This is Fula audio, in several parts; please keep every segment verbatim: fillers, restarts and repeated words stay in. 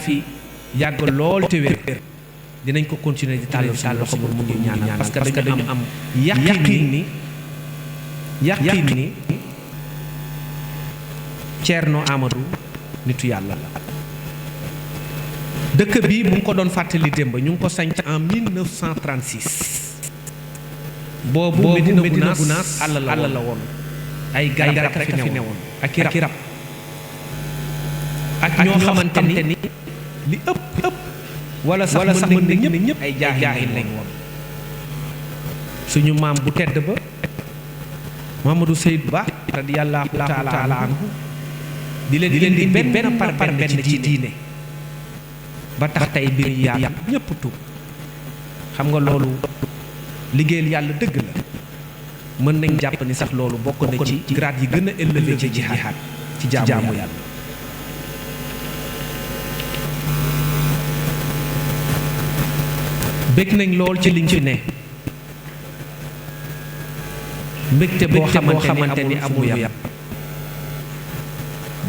fi yàgg lool te wér. Dinañ ko continuer di tàllal suñu loxo pour mu ngi ñaanal, parce que dañu am yaqin ni yaqin ni Thierno Amadou nitu yàlla la. Dëkk bi mu ngi ko doon fàttali démb, ñu ngi ko sanc en mille neuf cent trente-six. Boobu Medina Gunaas àll la woon, ay garab rek a fi newoon ak i rab, ak ñoo xamante ni li ëpp ëpp wala sax mën nañ ne ñëpp ay jaaxil lañ woon. Suñu maam bu tedd ba Mamadou Seydou Ba radiyallahu taala anhu di leen indi benn par benn ci diine, ba tax tey mbir yi yaatu, ñëpp tuub. Xam nga loolu liggéeyal yàlla dëgg la. Mën nañ jàpp ni sax loolu bokk na ci grade yi gën a élevé ci jihaad, ci jaamu yàlla. Bég nañ lool ci liñ fi ne, mbégte boo xamante ni amul yàpp.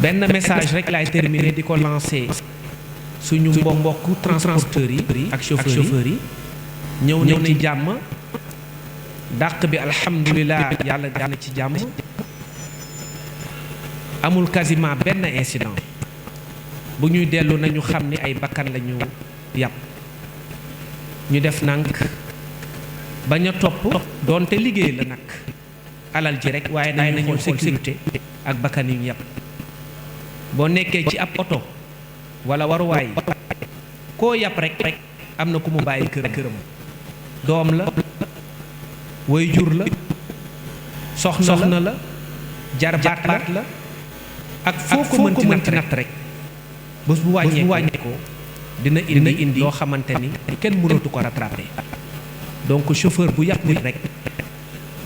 Benn message rek laay terminer di ko lancer suñu mbo- mbokk transporteurs yi ak chauffeurs yi. Ñëw nañ ci jàmm, dàq bi alhamdulilah, yàlla def na ci jàmm, amul quasiment benn incident. Bu ñuy dellu nañu xam ni ay bakkan la ñu yàpp. Ñu def nank bañ a topp, doonte liggéey la nag, alal ji rek, waaye nañu xool sécurité ak bakkan yu ñu yàpp. Boo nekkee ci ab oto wala waruwaay, koo yàpp rek, am na ku mu bàyyi kër këram, doom la, way jur la, soxna la, jarbaat la, ak foo ko mënti natt rek. Bés bu wàññee ko, dina indi loo xamante ni kenn mënatu ko rattraper. Donc chauffeur bu yàpp nit rek,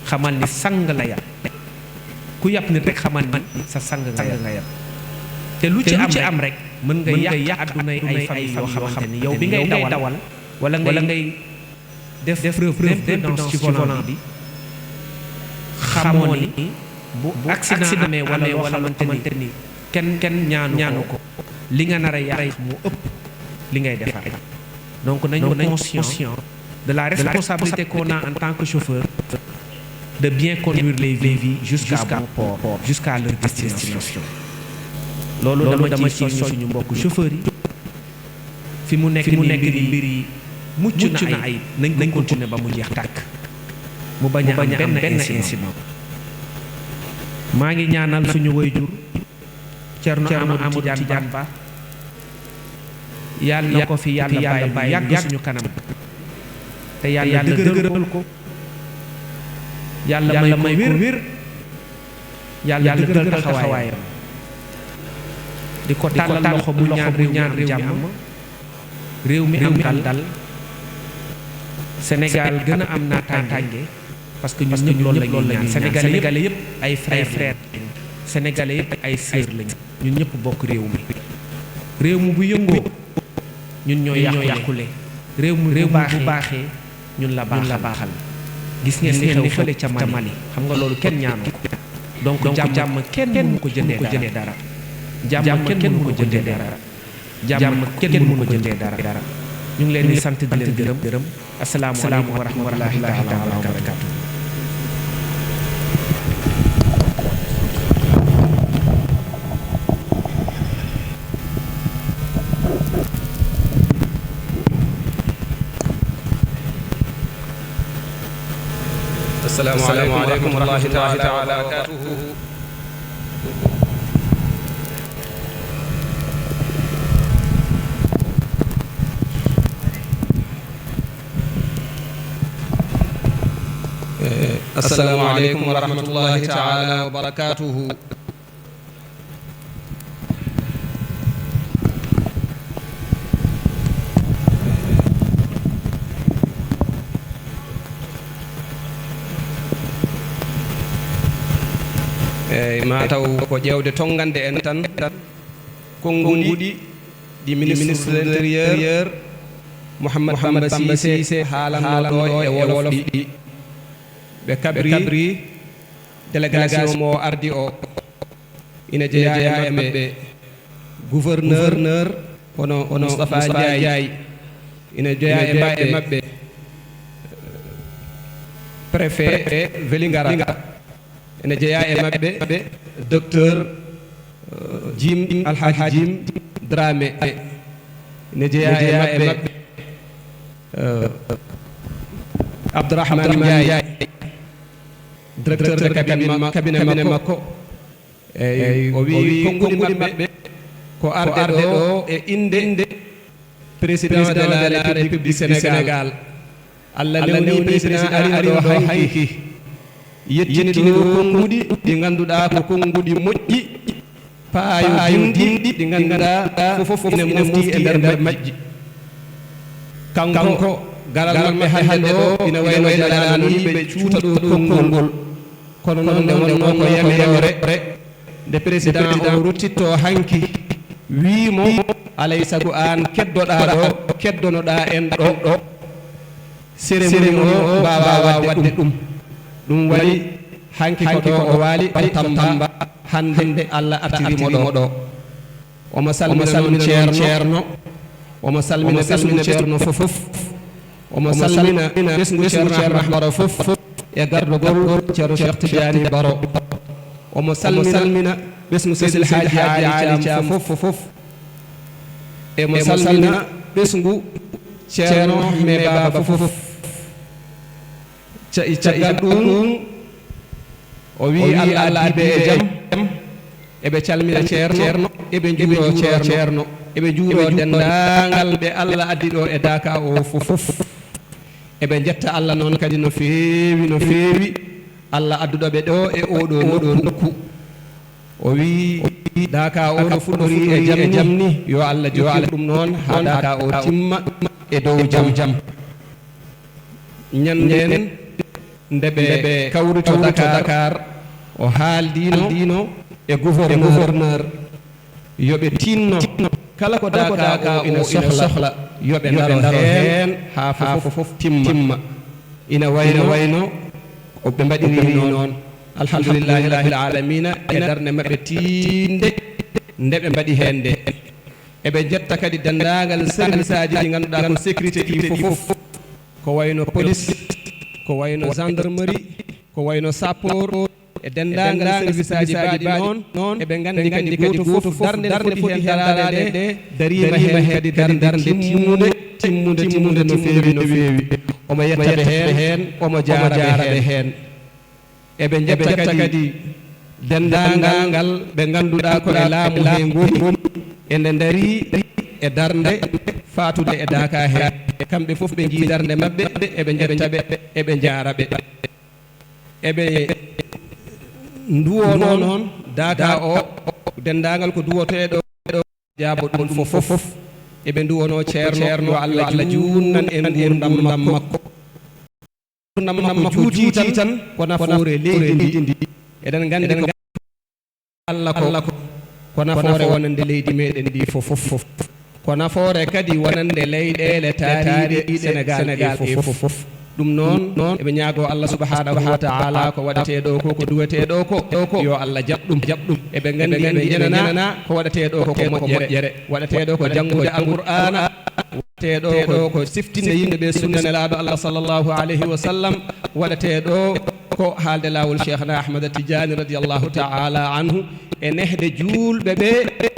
xamal ni sang la yàpp. Ku yàpp nit rek, xamal ni sa sang nga yàpp. Te lu ci am rek, mën nga yàq àddunay ay famille yoo xamante ni yow bi ngay dawal wala ngay def preuve d'imprudence ci volant bi, xamoo ni bu accident amee wala loo xamante ni kenn kenn ñaanu ko, li nga nar a yàq mu ëpp li ngay defar. Donc nañu conscient de la responsabilité qu'on a en tant que chauffeur de bien conduire les vies jusqu'à bon port, jusqu'à leur destination. Loolu dama ci soññ suñu mbokk chauffeurs yi. Fi mu nekk nii mbir yi mucc na ay, nañ ko continuer ba mu jeex tàkk, mu bañ a am benn incident. Maa ngi ñaanal suñu wayjur Thierno Amadou Tidiane Ba, yàlla na ko fi yàlla bàyyi mu yàgg suñu kanam, te yàlla dëgëral ko, yàlla may ko wér, yàlla dëgëral taxawaayam. Di ko tàllal loxo mu ñaan réew mi am jàmm, réew mi am dal, Sénégal gën a am naataange, parce que ñun ñëpp loolu la ñuy ñaan. Sénégalais yëpp ay frères lañ, Sénégalais yëpp ay sœurs lañ, ñun ñëpp bokk réew mi. Réew mi bu yëngoo, ñun ñoo yàqule. Réew mi bu baaxee, ñun la baaxal. Gis ngeen li xew fële ca Mali, xam nga loolu kenn ñaanu ko. Donc jàmm kenn mënu ko jëndee dara. Jàmm kenn mënu ko jëndee dara. Jàmm kenn mënu ko jëndee dara. Ñu ngi leen di sant, di leen gërëm. Asalaamu aleykum wa rahmatullahi taala wa barakaatu. Asalaamu aleykum wa rahmatullahi taala wa barakaatu. Eh, asalaamu aleykum wa rahmatullahi taala wa barakaatuhu. Eey, maa taw ko ƴeewde tonngande en tan. Konnguɗi ɗi ministre de l'intérieur, Mouhammad Bamba Cissé, haalanno ɗo e wolof ɗi. Ɓe kaɓri délégation mo ardi o. Ina jeyaa e maɓɓe gouverneur, hono Moustapha Ndiaye, ina jeyaa e maɓɓe, préfet Vélingara, ina jeyaa e maɓɓe, docteur Jim, Alhaji Jim Dramé, ina jeyaa e maɓɓe, Abdourahmane Ndiaye, directeur de cabinet makko. Eyi, o wii konnguɗi maɓɓe ko arde ɗo e innde président de la République du Sénégal. Allah newni président arino ɗo hanki, yettini ɗo konnguɗi ɗi ngannduɗaa ko konnguɗi moƴƴi, paayodinɗi, ɗi ngannduɗaa fof ina mofti e nder majji. Kanko, garal maɓɓe hannde ɗo ina wayno jalaano ni ɓe cuuta ɗo konngol. Kono noon nde wonnoo ko yamere, nde président o ruttitto hanki, wii mo, alay sago aan keddoɗaa ɗo, keddonoɗaa en ɗo. Cérémonie o mbaawaa waɗde ɗum. Ɗum waɗi hanki ko ɗo o waali, Tamba, hannde Allah artiri mo ɗo. Omo salmina noon ceerno, omo salmina ɓesngu ceerno fof, omo salmina ɓesngu ceerno Ahmad Baro fof, e gardogol ceerno Cheikh Tidiane Baro. Omo salmina ɓesngu Seydi El Hadji Ali Thiam fof, emo salmina ɓesngu ceerno me baaba fof. Ca-, caggal ɗum, o wii Allah addi ɓe e jam, eɓe calmina ceerno, eɓe njuuroo ceerno, eɓe njuuroo denndaangal ɓe Allah addi ɗo e Daaka o fof. Eɓe njetta Allah noon kadi no feewi, no feewi, Allah adduɗo ɓe ɗo e oɗo nokku. O wii, Daaka o no fuɗɗori e jam ni, yo Allah jokkir ɗum noon haa Daaka o timma e dow jam. Ñanden nde ɓe kawrito Dakar, o haaldiino e gouverneur yo ɓe tinno kala ko Daaka o ina sohla, yo ɓe ndaro heen haa fof timma. Ina wayno, ina wayno ko ɓe mbaɗiri noon. Alhamdulillahi rabbil alamina, e darnde maɓɓe tiiɗnde nde ɓe mbaɗi heen nde. Eɓe njetta kadi denndaangal service aji ɗi ngannduɗaa ko sécurité ɗi fof, ko wayno police, ko wayno gendarmerie, ko wayno sapeur, e denndaangal service aji baɗi noon, eɓe nganndi kadi gooto fof darnde nde foti heen daraade nde, dariima heen kadi darnde timmunde, timmunde, timmunde no feewi, no feewi. Omo yetta ɓe heen, omo jaara ɓe heen. Eɓe njetta kadi denndaangal ɓe ngannduɗaa ko e laamu he ngoni, ene ndarii e darnde faatude e Daaka he. Kamɓe fof ɓe njii darnde maɓɓe, eɓe njetta ɓe, eɓe njaara ɓe. Eɓe nduwonoo noon Daaka o, denndaangal ko duwoteeɗo jaabo ɗum fof. Eɓe nduwonoo ceerno, yo Allah juutnan en nguurndam makko. Nguurndam makko juutii tan ko nafoore leydi ndi. Eɗen nganndi ko Allah ko, ko nafoore wonande leydi meɗen ndi fof. Ko nafoore kadi wonande leyɗeele taariiɗe Senegaal ɗe fof. Ɗum noon, eɓe ñaagoo Allah subhanahu wa ta'ala ko waɗetee ɗo ko, ko duwetee ɗo ko, yo Allah jaɓ ɗum, jaɓ ɗum. Eɓe nganndi, eɓe nganndi, eɓe njenanaa ko waɗetee ɗo ko, ko moƴƴere. Waɗetee ɗo ko janngude Alqur'aana, waɗetee ɗo ko siftinde yimɓe ɓe sunna Nelaaɗo Allah sallallahu alayhi wa sallam, waɗetee ɗo ko haalde laawol Cheikhna Ahmad Tidiane radiyallahu ta'ala anhu, e nehde juulɓe ɓe,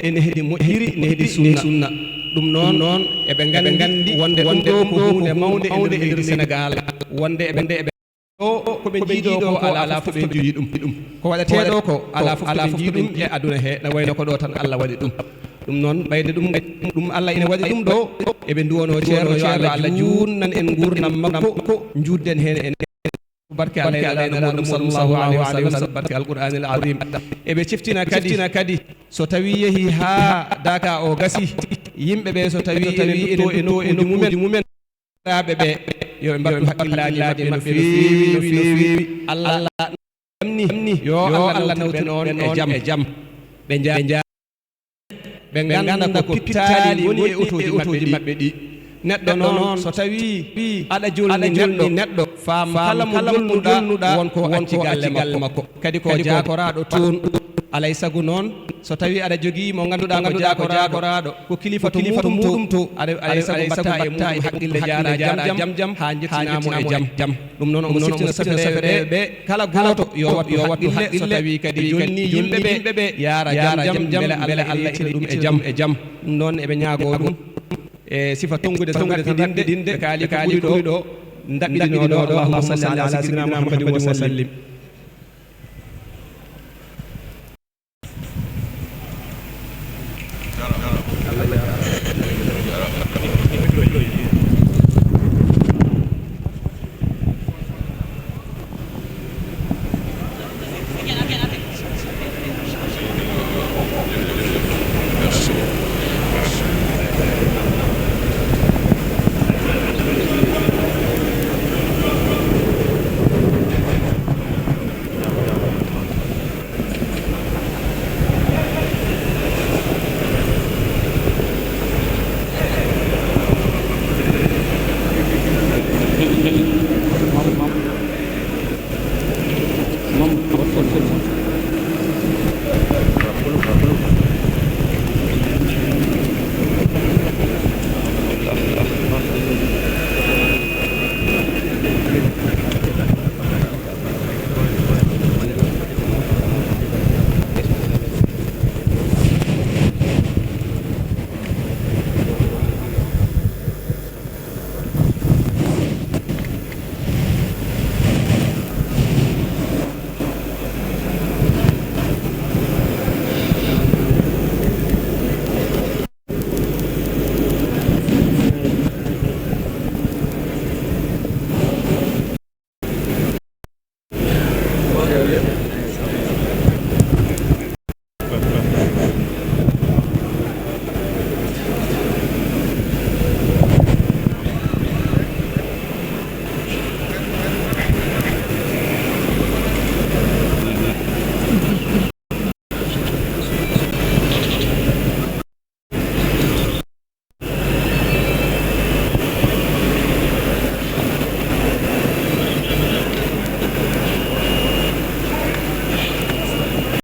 e nehdi moƴƴiri, nehdi sunna. Ɗum noon, eɓe nganndi wonde ɗum ɗo ko huunde mawnde e nder leydi Senegaal, wonde eɓe, eɓe ɗo ko ɓe njiiɗo ko alaa fof ɓe njiɗi ɗum. Ko waɗetee ɗo ko alaa fof ɓe njiɗi ɗum e aduna he, na wayno ko ɗo tan Allah waɗi ɗum. Ɗum noon, ɓayde ɗum, ɗum Allah ina waɗi ɗum ɗo, eɓe nduwonoo ceerno, yo Allah juutnan en nguurndam makko, njuutden heen en barke Allah e Nelaaɗo muɗum sallallahu alayhi wa sallam, barke Alqur'aanil Aziim. Eɓe ciftina kadi, ciftina kadi, so tawii yehii haa Daaka o gasi, yimɓe ɓe so tawii ene nduttoo e nokkuuji mumen, ɓe, yo ɓe mbaɗtu hakkillaaji maɓɓe no feewi, no feewi. Allah jamni, yo Allah nawtin on e jam, e jam. Ɓe njaa-, ɓe ngannda ko pittaali woni e otooji maɓɓe ɗi. Neɗɗo noon, so tawii aɗa jolni neɗɗo, neɗɗo, faam kala mo jolnuɗaa, won ko acci galle makko. Kadi ko jaakoraaɗo toon. Alay sago noon, so tawii aɗa jogii mo ngannduɗaa ko jaagoraaɗo, ko kilifa to muuɗum to, aɗa alay sago mbaɗtaa e muuɗum haqqille, jaara jam jam haa njettinaamo e jam. Ɗum noon omo siftina safereeɓe ɓe, kala gooto yo wattu haqqille, so tawii kadi jonni yimɓe ɓe, yaara jam jam, mbele Allah ittira ɗum e jam e jam. Ɗum noon eɓe ñaagoo ɗum e sifa tonngude tan, ɗaɓɓiɗinde, ɓe kaali ko ɓuri ɗo, ndaɓɓiɗinooɗo, allahumma salli ala sayyidina muhammadin wa sallim.